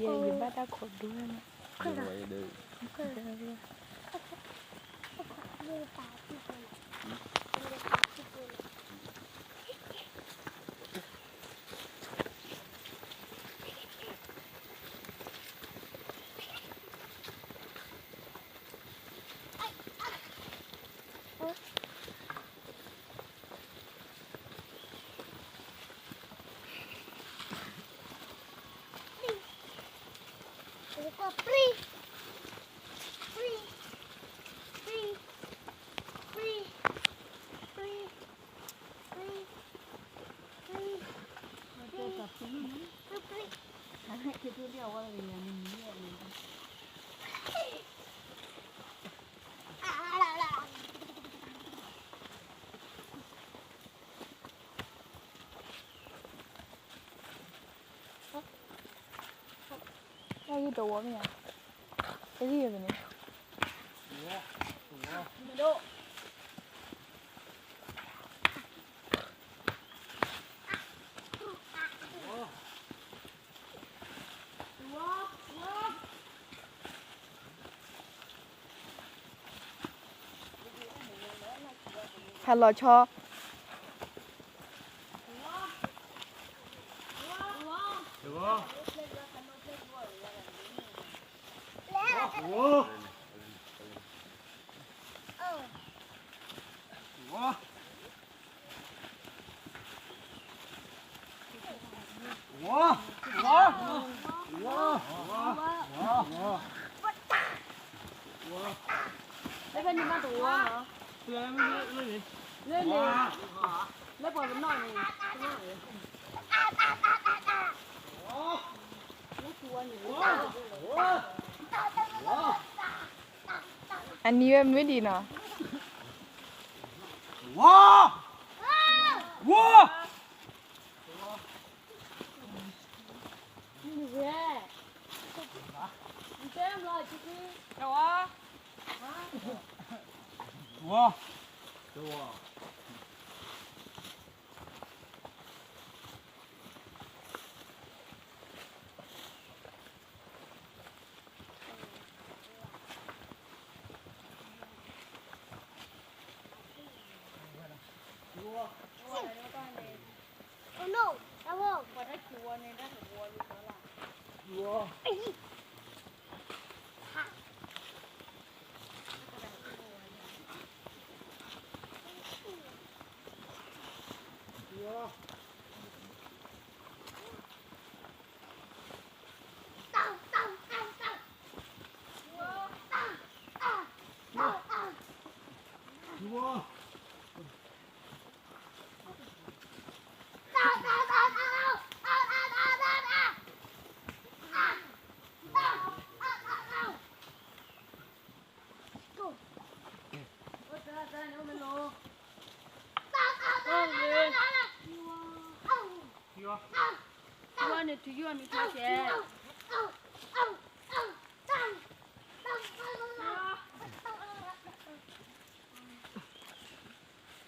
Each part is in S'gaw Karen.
ယဲ ယဘၣ်တၢ်ခိးဒိန့ၣ်. တၢ်ဂ့ၢ်တဝီမ့ၢ်ဧါ, တဂ့ၢ်ဝဲန့ၣ်. ဟဲလီၤဆီ လၢဖဲန့ၣ်မးတဝီနီၤ, လၢန့ၣ်, လၢပှၤပနီၣ်န့ၣ်, လၢပှၤန့ၣ်, အနံၤဝဲမ့ၢ်ဒ်နီၤ, ဝါ, ဝါ ဝါ, ဝါ.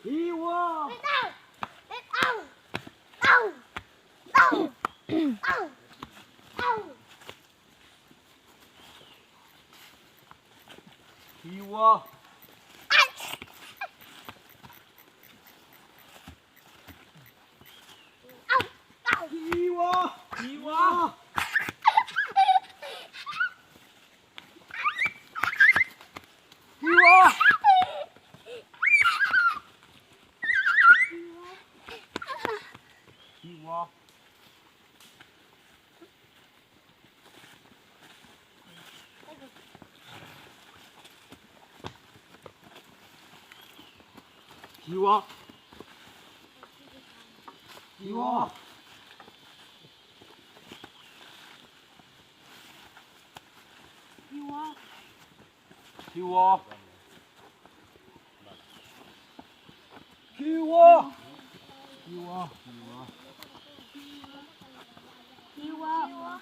Hiwa. Hiwa. Hiwa. Hiwa. Hiwa. Hiwa. Hiwa. Hiwa. Hiwa. Hiwa. Hiwa. Hiwa. Hiwa.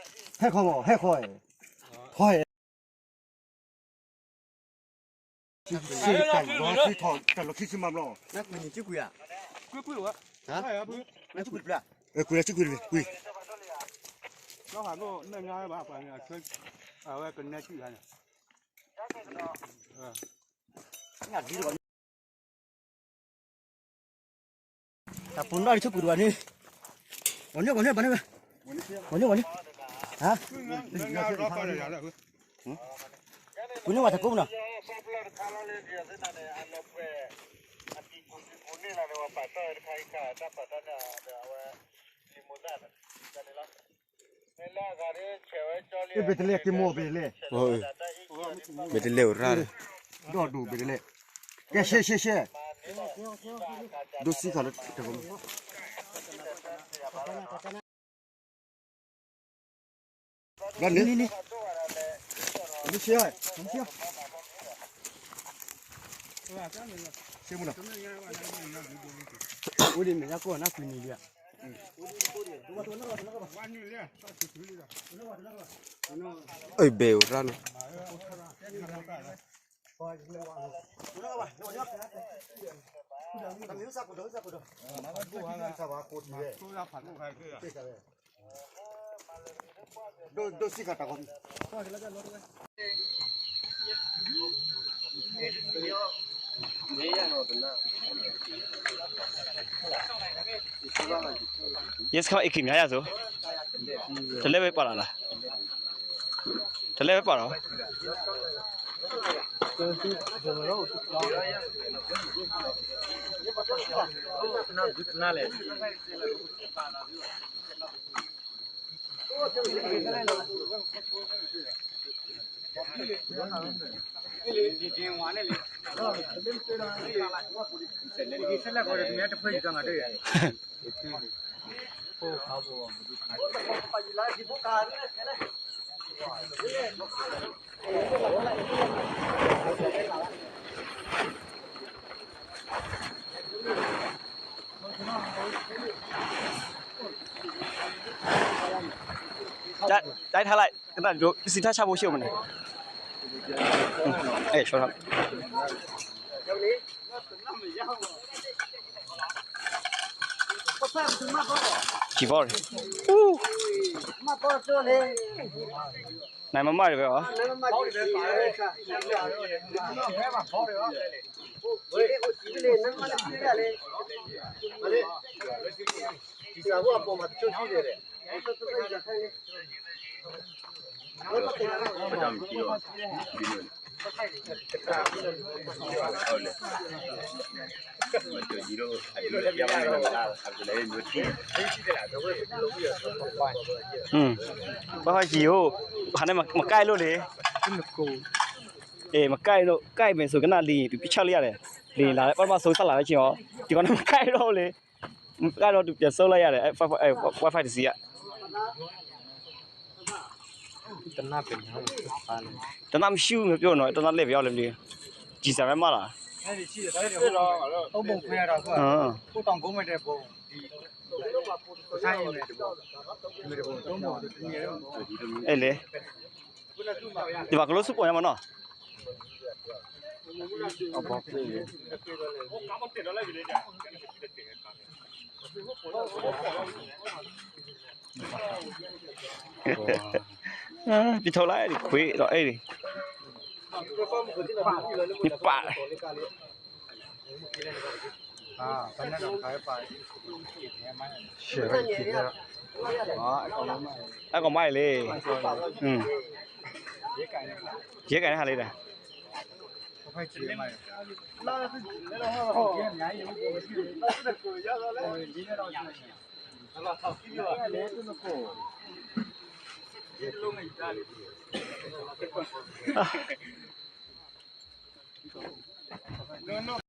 ဟဲခီမး ဟဲခီ, ခီ, စ့တၢ်လီၤခံထီၣ် တၢ်လီၤခံဆံမးဘျီ, ကွံာ်လၢကွံာ်တဖျၢၣ်, ကွံာ်လၢကွံာ်တဖျၢၣ်, ကွံာ်, တၢ်ပူၤနီၣ်လံဆိကွံာ်တဘၣ်န့ၣ်, ဂီၤန့ၢ်ဂီၤန့ၢ်ဘၣ်န့ၣ်ဝဲ, ဂီၤန့ၢ်ဂီၤန့ၢ်, ဟါ, ကွံာ်န့ၢ်ဝဲတကိးမနီၤ, ဘ့းတလဲက့ၤမိၢ်ဘ့းလဲ, ဘ့းတလဲအိၣ်ရၣ်, ဒီးဒိၣ်ဘ့းတလဲ, ကဲရှဲရှဲရှဲ, ဒိစံခါလၢတဂီၢ်မး ဘျီန့ၣ်, န့ၣ်, န့ၣ်, ရှဲ, ရှဲ, ရှဲမနီၤ, အိၣ်ဒ်မဲာ်ညါကိၢ်နၢ်ကွံာ်နံၤလံဧါ, အဘဲအိၣ်ရၣ်နီၤ ဒိၣ်စံခါတၢ်ဂီၤမး, Yes, come, တလဲဝဲပာ်လီၤလီၤ, တလဲဝဲပာ်လီၤ. တၢ်, တၢ်ထါလၢ, ကစံးထါဆၣ်ဖိဆ့ၣ်မန့ၣ်, အဲၣ်, ဆီထါ. ကံၢ်ဘီရ့ၣ်, နမၤမၢ်တဝဲအီၤ, ပှၤဟီကံၢ်အိၣ်, ဟးန့ၣ်မကၢ်လိၣ်လံ, မကၢ်လိၣ်, ကၢ်မ့ၢ်ဆိကနၣ်လံ ပဆၢလံယၤဒီး, လံလၢ်ပှၤမၤဆိကစၢ်လၢ်လၢဆ့ၣ်အီၤ, ဒ်ကီးန့ၣ်မကၢ်လိၣ်လံ, မကၢ်လိၣ်တုၤပၠးစိလၢယၤဒီး, wifi တစံးယၤ တနၢ်ပၢၢ်, တနၢ်မရှုမပြောနော်, တနၢ်လဲၣ်ပယီၤလၢဘျီ, ကံၢ်စၢ်မ့ၢ်မးလီၤ, အဲလဲၣ်, ယဘၣ်ကလိဆူၣ်ပီၢ်ညါမးနီၤ, ပထီၣ်လၢအဲၣ်ဒံးခွံဒီးအဲၣ်ဒံး, နပာ်, အကီၢ်မးအံၤလံ, ယဲကန့ၣ်ဟးလံဒီး,